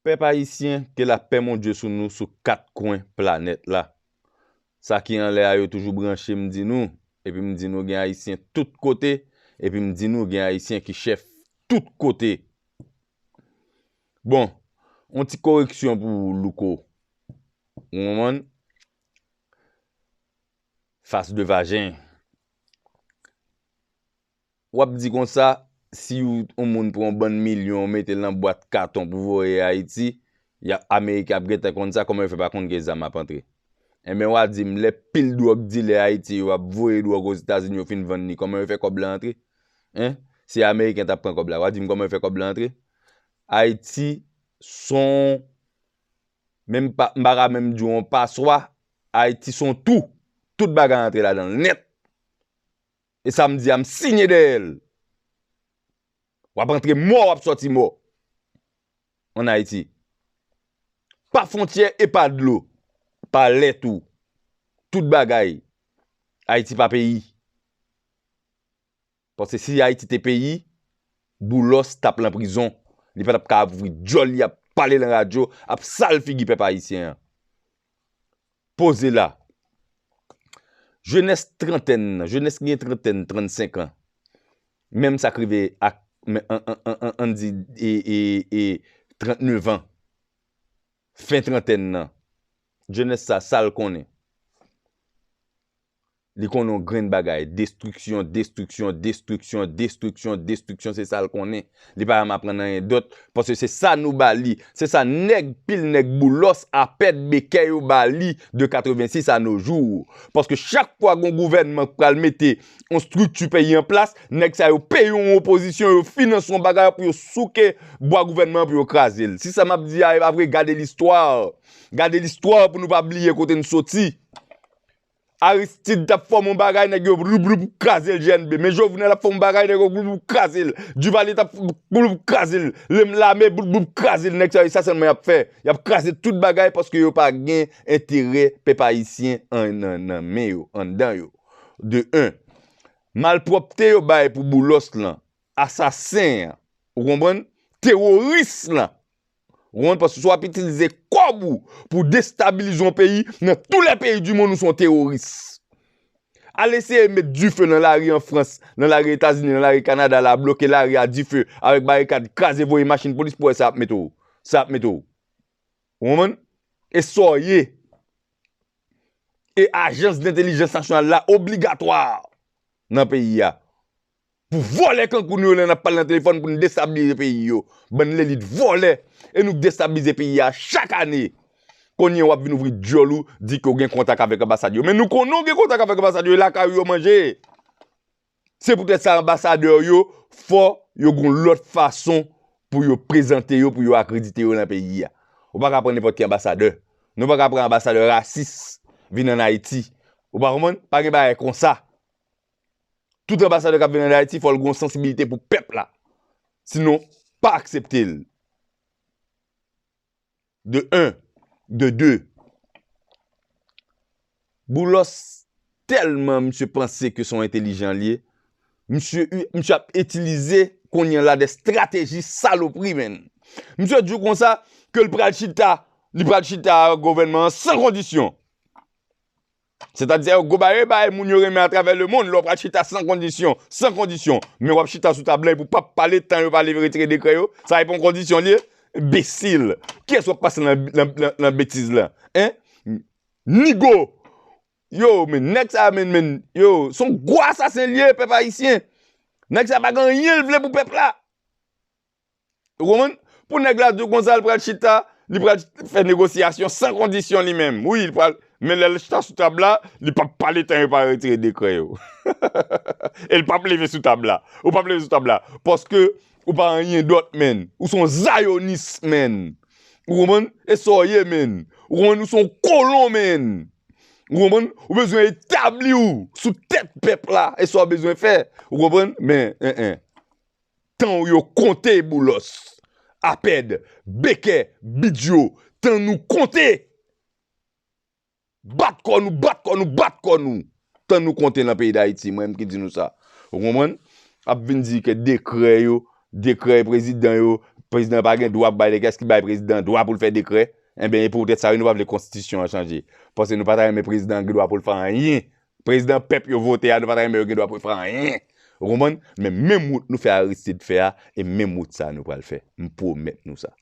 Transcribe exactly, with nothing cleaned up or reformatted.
Pèp ayisyen, ke lapè Bondye sou nou, sou kat kwen planèt la. Sa ki anlè a yo toujou branche m di nou, epi m di nou gen ayisyen tout kote, epi m di nou gen ayisyen ki chèf tout kote. Bon, yon ti koreksyon pou Louko. Ou konprann? Fas de vajen. W ap di konsa, si w, yon moun pran yon bann milyon, w mete l nan bwat katon pou voye Ayiti, y a, Ameriken ap gentan konn sa, kòman yo fè pa konn gen zam ap antre? Enben, w a di m, lè pil dwòg dilè Ayiti yo ap voye dwòg Ozetazini, yo fin vann li, kòman yo fè kòb la antre? Hein? Si Ameriken t ap pran kòb la, w a di m kòman yo fè kòb la antre? Ayiti s on, menm pa, m pa ka menm di w yon paswa, Ayiti s on twou. Tout bagay antre ladan l nèt. E sa m di a, m siyen dèyè l. W ap antre mò, w ap sòti mò. Ann Ayiti. Pa fwontyè e pa dlo. Pa lè tou. Tout bagay. Ayiti pa peyi. Paske si Ayiti te peyi, Boulos t ap lan prizon. Li pa t ap ka ap ouvri djòl li, ap pale lan radyo, ap sal figi pèp ayisyen an. Poze la. Jenès trantèn nan, jenès ki gen trantèn, trannsenk an, menm sa k rive ak, men, an, an, an, an, ann di, e, e, e, trannèf an, fen trantèn nan, jenès sa, sa l konnen? Li konnen yon grenn bagay, destriksyon, destriksyon, destriksyon, destriksyon, destriksyon, se sa l konnen. Li pa janm aprann anyen dòt, paske se sa nou ba li, se sa nèg, pil nèg Boulos, Apèd, Bekè yo ba li de katrevensis à nos jours. Paske chak fwa gon gouvènman k pral mete yon estrikti peyi an plas, nèg sa yo peye yon opozisyon, yo finanse yon bagay pou yo souke bwa gouvènman an pou yo kraze l. Si sa m ap di a e pa vre, gade listwa. Gade listwa pou nou pa bliye kote n soti. Aristide t ap fòme yon bagay, nèg yo bloup, bloup, kraze l G N B. Men Jovenel ap fòme yon bagay, nèg yo bloup, bloup, kraze l. Duvalier t ap bloup, bloup, kraze l. Lem-, lame, bloup, bloup, kraze l. Nèg sa yo, sa sèlman y ap fè. Y ap kraze tout bagay paske yo pa gen enterè pèp ayisyen an, nan, nan men yo, anndan yo. De un. Malpwòpte yo bay pou Boulos lan, asasen an, ou konprann? Teworis lan. Ou konprann? Paske si w ap itilize kòb ou pou destabilize yon peyi, nan tous les pays du monde, ou se yon teworis. Al eseye met dife nan lari an Frans, nan lari Etazini, nan lari Kanada, la, bloke lari a dife avèk barikad, kraze, voye machin polis pou wè sa ap mete w. Sa ap mete w. Ou konprann? E sa w ye. E ajans dentelijans nasyonal la obligatwa nan peyi a. Pou vòlè kankou nou yo lè n ap pale nan telefòn pou n destabilize peyi yo. Bann lelit vòlè. E nou k destabilize peyi a chak ane. Kounye a w ap vin ouvri djòl ou, di ke w gen kontak avèk anbasad yo. Men nou konnen w gen kontak avèk anbasad yo, e lakay ou yo manje. Se poutèt sa anbasadè yo, fò yo gon lòt fason pou yo prezante yo, pou yo akredite yo nan peyi a. Ou pa ka pran nenpòt ki anbasadè. Nou pa ka pran anbasadè rasis vin ann Ayiti. Ou pa konprann? Pa gen bagay konsa. Tout anbasadè k ap vin ann Ayiti, fò l gon sansibilite pou pèp la. Sinon, pa aksepte l. De un. De de. Boulos tèlman misye panse ke se yon entelijan li ye, misye, misye ap itilize kounye a la de strateji salopri, menn. Misye di w konsa ke l pral chita, li pral chita ak gouvènman an san kondisyon. Sètadi, se yon gwo bagay yo bay moun yo renmen atravè lemonn, lè w pral chita san kondisyon, san kondisyon. Men w ap chita sou tab la epi w p ap pale tan yo pa leve retire dekrè yo. Sa e pa yon kondisyon li ye? Enbesil. Kiyès w ap pase nan, nan, nan, nan betiz la? Hein? Nigo. Yo, men nèg sa, men, men, yo, se yon gwo asasen li ye, pèp ayisyen. Nèg sa pa gen anyen l vle pou pèp la. Ou konprann? Pou nèg la di w konsa, l pral chita, li pral fè negosyasyon san kondisyon li menm. Wi, li pral, men lè l chita sou tab la, li p ap pale tan yo pa retire dekrè yo. E l p ap leve sou tab la. Ou p ap leve sou tab la. Paske ou pa anyen dòt, menn. Ou se yon zayonis, menn. Ou konprann? E sa w ye, menn. Ou konprann? Ou se yon kolon, menn. Ou konprann? Ou bezwen etabli w sou tèt pèp la. E sa w bezwen fè. Ou konprann? Men, en, en. Tan w yo konte, Boulos, Apèd, Bekè, Bidyo, tan nou konte. Bat kò nou, bat kò nou, bat kò nou. Tan nou konte nan peyi Dayiti, mwen menm ki di nou sa. Ou konprann? Ap vin di ke dekrè yo, dekrè prezidan yo, Prezidan pa gen dwa pou bay dekrè, èske bay prezidan dwa pou l fè dekrè? Enben, e poutèt sa, wi, nou pa vle konstitisyon an chanje. Paske nou pa ta renmen prezidan an gen dwa pou l fè anyen. Prezidan pèp yo vote a, nou pa ta renmen yo gen dwa pou l fè anyen. Ou konprann? Men menm wout nou fè Aristide fè a, e menm wout sa nou pral fè. M pwomèt nou sa.